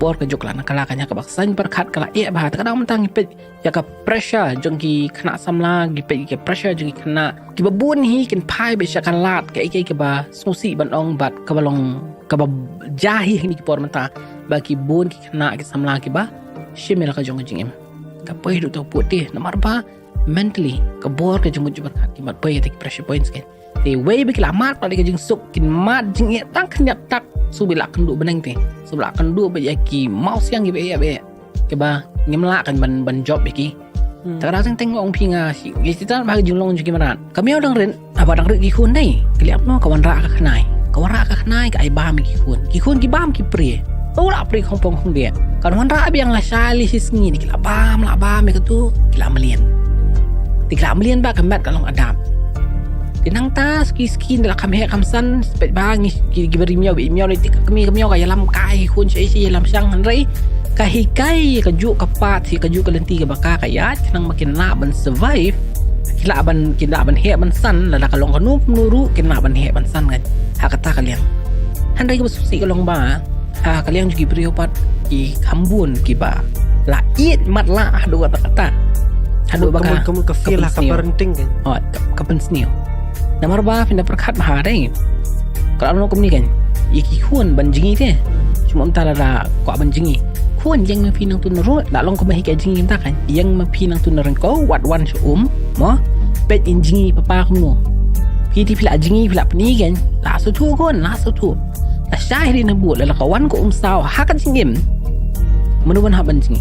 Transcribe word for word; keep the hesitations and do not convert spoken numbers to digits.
Por ka juk la na ka la ka nya ka bak san pyrkhat ka la ïeh bha. Ta ka dang mynta ngi peit ïa ka pressure jong ki khynnah samla, ngi peit ïa ka pressure jong ki khynnah. Kiba bun hi kin phai beit sha ka lad ka ei ka ei kaba sngewsih ban ong bad kaba long kaba jia hi ha kine ki por mynta. Ba ki bun ki khynnah ki samla kiba shim ïa la ka jong ka jingim. Ka poi haduh ta put te namar ba mentally ka bor ka jingmut jingpyrkhat ki mad poi ïa ta ki pressure points kein. Te wei ba ki la mad ka la dei ka jingsuk, kin mad jingeh tang khyndiat tak, shu ba la kynduh bneng te. Shu ba la kynduh beit ïa ki mawsiang kiba ïa ba ïa kiba ngim lah kan ban ban jop ïa ki. Ta ka dang teng teng ong phi nga shi ngi shi tan ba ka jinglong jong ki mrad. Ka miaw dang rit, haba dang rit ki khun dei. Ka liap noh ka wanrah ka khnai. Ka wanrah ka khnai ka ai bam ïa ki khun. Ki khun ki bam ki prie. Ka u la prie khongpong khongdiat. Kan wanrah biang la shai li shi sngi ne ki la bam la bam ïa katu ki la mlien. Te ki la mlien ba ka met ka long adap. Te nangta ski ski da la kham heh kham san, peit ba ngi ki ki bari miaw ba i miaw lei te ka kmie ka miaw ka ïalam kai khun shi shi ïalam shang hynrei ka hikai ka juk ka pat hi ka juk ka lynti kaba ka ka ïaid khnang ba kin lah ban survive. Ki lah ban kin lah ban heh ban san lada ka long kano kano ruh kin lah ban heh ban san kan. Ha kata ka liang. Hynrei kaba sngewsih ka long ba ha ka liang jong ki briew pat ki kham bun kiba la ïeit matlah haduh kata kata. Haduh ba ka ka mut ka feel ha ka pynsniew. Parenting kan. Oh, ka, ka pynsniew. Namar ba phin da pyrkhat bha dei. Ka la long kumne kan. Ïa ki khun ban jngi te. Shu mynta lada kwah ban jngi. Khun ïeng ma phi nangtu na rud, la long kumba hi ka jngi mynta kan. Ïeng ma phi nangtu na ryngkew, wat wan sha um, mo. Peit in jngi papa kumno. Phi te phi la jngi phi la pyni kan. La sngewthuh khun, la sngewthuh. La shai hi na bud, la ka wan ka um saw ha ka jingim. Mano ban hap ban jngi.